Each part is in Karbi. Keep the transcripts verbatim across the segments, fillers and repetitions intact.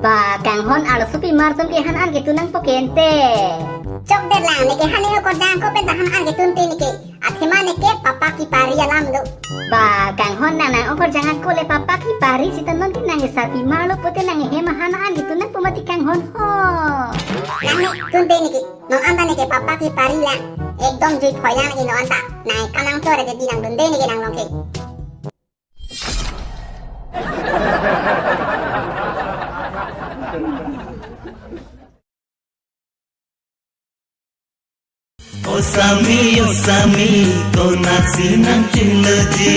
Ba, kanghon arlosopi mar atum ke han an ketun nangpo ke ante. Chokdet lang, neke han ning okorjang ako pen ta han an ketun te neke. Athema neke papa ki pari alam do. Ba, kanghon nang nang okorjang ako le papa ki pari sita non ke nang sarpi mar lo pute nang hem han an ketun nangpo mati kanghon ho. Nang ne tun te neke. Non anta neke papa ki pari lang. Ekdom jui phoi lang neke non anta. Nang kanang chore de di nang dun de neke nang long ke. O sami, o sami, konatsi nangchiloji.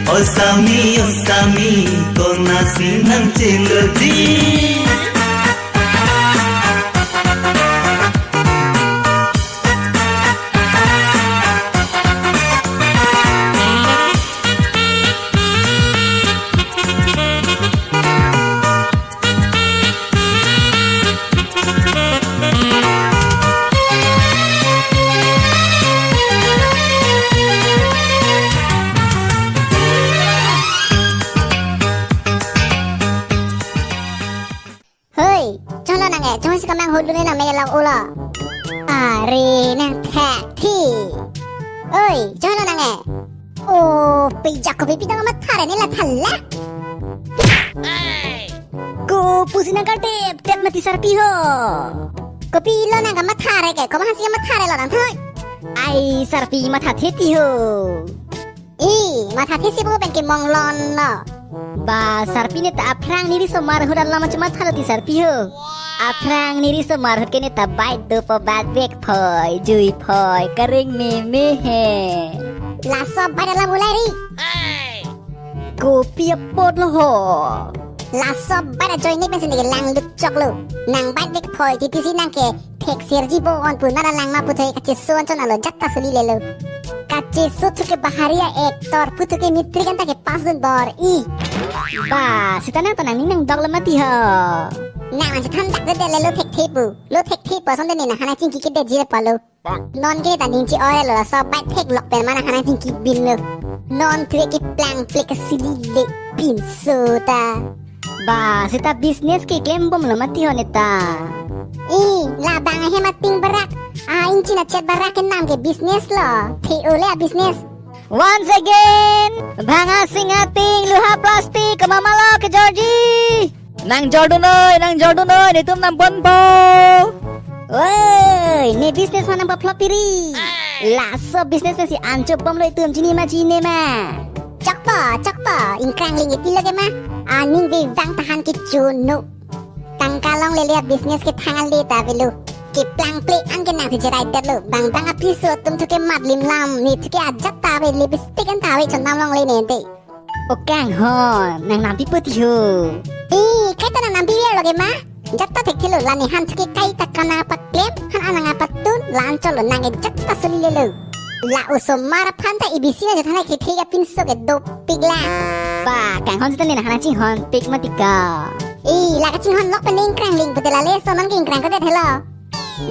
O sami, o sami, konatsi nangchiloji. Hoi, cholo nang e, cholo si kamang hulu ne nang me lok ulo. Are nang thak thi. Oi, cholo nang e. O, pijak kopi pitang amat thare ni la thala. Kopusi nang kal tep tep mati sarpi ho. Kopi lo nang kamat thare ke, komahan si kamat thare lo nang thoi. Ai sarpi matha theti ho. I, matha thesi bo pen ke mong lon lo. Ba, sarpi ne ta aphrang niri somar ahut alam achu matha lo ti sarpi ho. Aphrang niri somar ahut ke ne ta bike dopo bike bag phoi, jui phoi, kareng meme he. Laso bike alam ulai ri. Kopi apot lo ho. Laso bike ajoine pensi neke lang lut chok lo. Nang bike bag phoi titi si nang ke thek serji bo on pu nara langma puthoi kacheso anchot alo jatta suli lelo. Kacheso thuke bahari a actor puthuke mitri kanta ke pass dun bor-i. Ba, sita nang ta nang ning nang dok lo mati ho. Nang ansi than jak de lelo thek thepu. Lo thek thepu asonte ne nang hana chingki ke de jire palo. Non ke ta ning chi ore lo laso bike thek lok pen ma nang hana chingki bin lo. Non thuke plang plek sili le pinso ta. Ba, sita business ke klem bom lo mati ho neta. I, labang ahem ating barak. A, ingchin achet barak ke nam ke business lo. The ole a business. Once again, bhanga sing ating luha plastic kemamalo ke Georgie. Nang jordun noi, nang jordun noi, netum nang ponpo. Oi, ne business manang paplop piri. Laso business pensi anchot bom lo itum jini ma jine ma. Chokpo, chokpo, ingkrang ling iti lo ke ma. Aning bevang tahan ke chuno. Tangka longlele a business ke thang ale ta avelo. Keplang ple an ke nang si cherai det lo. Bang bang apiso atum thuke mat lim lam. Ne thuke ajat ta ave lipstick an ta ave chon nam longle ne ante. O kanghon, nang nampi poti ho. Eh, kaita nang nampi ver lo ke ma? Jatta thekthelo la ne han thuke kaita kana paklem, han anang apatun, la anchot lo nang ke jatta suli lelo. La osomar aphan ta ibisi na jathan ke thek apinso ke dopik la. Ba, kanghon sita ne nang hana chinghon pik mati ka. Eh, la kachinghon lok pen ingkrang ling pute la le so man ke ingkrang ko det helo.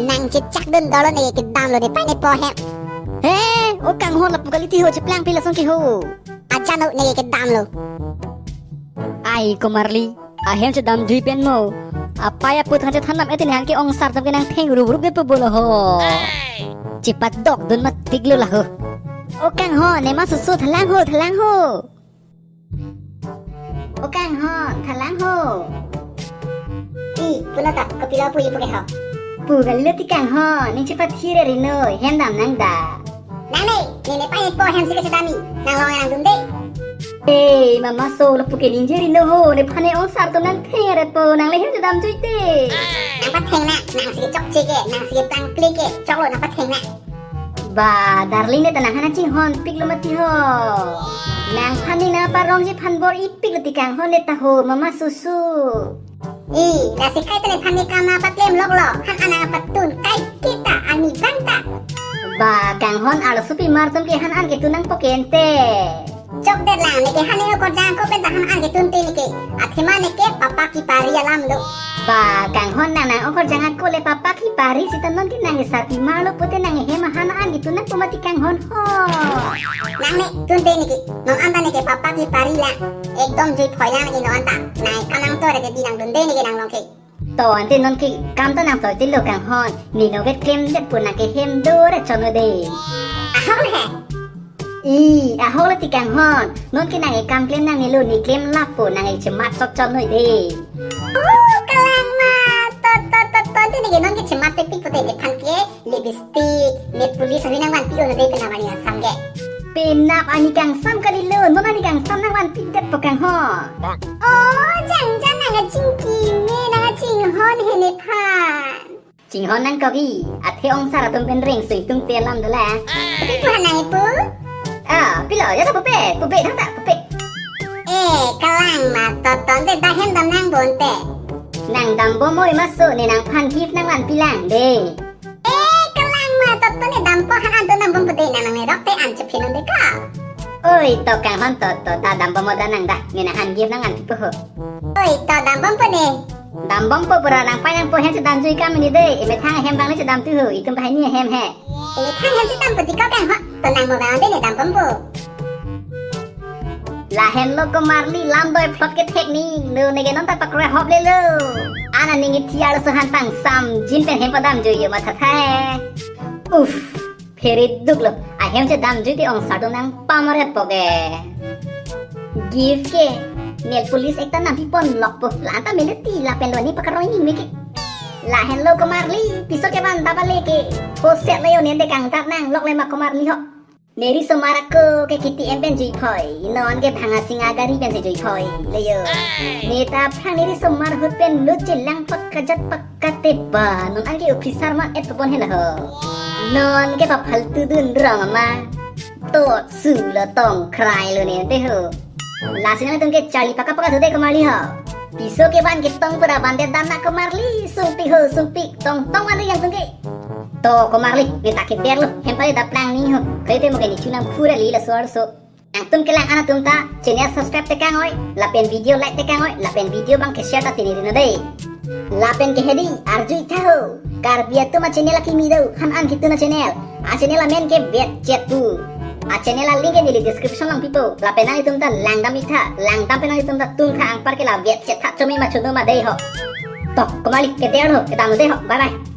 Nang chechak dun dolo ne kedam lo ne pai ne po hem. He, o kanghon lapu kalite ho cheplang ple lason ke ho. Ajano ne kedam lo. Ai komarli, ahem chedam jui pen mo. Apai apo thang chethan nam ete ne han ke ongsar tam ke nang theng rup rup de pe bolo ho. Chepat dok dun matik lo la ho. O kanghon, ne ma susu thalang ho, thalang ho. O kanghon, thalang ho. I, pulo ta, kopilo pu ipo ke ho. Pu kali lo ti kanghon, ning chepat thire rino, hem dam nang da. Nang ne, ne ne pai po hem si kachedami, nang long nang dun de. Eh, mama so lapu ke ningje rino ho, nephan ne ongsar atum nang theng re po, nang le hem chedam jui te. Nang patheng na, nang si chokche ke, nang si plang ple ke, choklo nang patheng na. Ba, darling ne ta nang hana chinghon pik lo mati ho. Nangphan ning nangparong ji phan bor-i pik lo ti kanghon ne ta ho, mama susu. I, lasi kaita nephan ne kana paklem lok lo, han anang apatun, kai kita, ani bang ta. Ba, kanghon arlosopi mar atum ke han an ketun nangpo ke ante. Chokdet lang, neke han ne okorjang ako pen ta han an ke tunte neke. Athema neke papa kipari alam lo. Ba, Kanghon, nang nang okorjang ako le papa kipari sita non ke nang esati marlo pute nang ehem ahan an ke tun nangpo mati Kanghon ho. Nang ne tunte neke, non anta neke papa kipari lang. Ekdom jui phoi lang neke non anta. Nang ekam nangtore ke di nang dunde neke nang long ke. To ante non ke kam ta nang toi tilo Kanghon. Ne novet klemdet pu nang ke hem dore chonode. Ahok le he. I, ahok le ti Kanghon. Non ke nang ekam klem nangnelo, ne klem lapo nang e chemat chok chonode. Oh, kalang ma. To, to, to, to, ante neke non ke chemat tepik pute nephan ke lipstick, nail polish avi nangvanpi-o node penap ani kangsam ke. Penap ani kangsam kalilo, non ani kangsam nangvanpidetpo Kanghon. Oh, jang jang nang kachingki me, nang kachinghon he nephan. Chinghon nangkok i, athe ongsar atum pen reng sui tung te alam dola. Tapi pu han nang ipu? Ah, pilo, ya ta pupe, pupe, dang ta pupe. Eh, kalang ma, to to, ante dak hem dam nangbom te. Nang dambom oi maso, ne nangphan gift nangvanpi lang de. Eh, kalang ma, to to, ne dampo han an to nangbompo de, nang nang ne rok te an chephin un de ka. Oi, to Kanghon, to to, ta dambom o da nang da, ne nang han gift nangvanpipo ho. Oi, to dambompo ne. Dambompo pura nang pai nangpo hem chedamjui kam ne de, emethang hem bang ne chedam tu ho, itum bahai ni hem he. Emethang hem chedampo ti ko Kanghon, to nang mo bang de ne dambompo. Lahenlo komarli lam doi phlot kethek ni, no neke non ta pakroi hop lelo. Ana ning ithiar so han pangsam, jin pen hem padamjui yo matha tha he. Uff, phere duklo, ahem chedamjui te ongsar atum nangpamaret po ke. Gift ke, nail polish ekta nangpipon lokpo, la-an ta mele ti lapen lo ne pakaroi ni me ke. Lahenlo komarli, piso kevan dap ale ke. Ho set le yo ne de kangtat nang lok le ma komarli ho. Ne risomar ako ke kiti em pen jui phoi, non ke bhanga singa gari pen si jui phoi, le yo. Ne ta aphrang ne risomar ahut pen lut chelang pakajat pakate ba, non an ke officer ma et pon hela ho. Non ke paphaltu dun rong ma. To su lo tong krai lo ne te ho. Lasi nangtum ke charli paka paka sude komarli ho. Piso kevan ketong pura vandet dam na komarli, sungpi ho, sungpi, tong tong vanri nangtum ke. To komarli, ne ta keder lo, hem pale daplang ni ho. Kaite mo ke ne chunam pura li la suar so. Nangtum kelang an atum ta, channel subscribe tekang oi, lapen video like tekang oi, lapen video bang ke share ta tini rino dei. Lapen ke hedi, arju itha ho. Karbi atum a channel akimi do, han an kitun a channel. A channel amen ke Vet Chet pu. A channel a link ke neli description along pipo. Lapen nangtum ta langdam itha, langdam pen nangtum ta tungtha anpar ke la Vet Chet tha chomi ma chodo ma dei ho. To, komarli keder ho, kedam dei ho. Bye bye.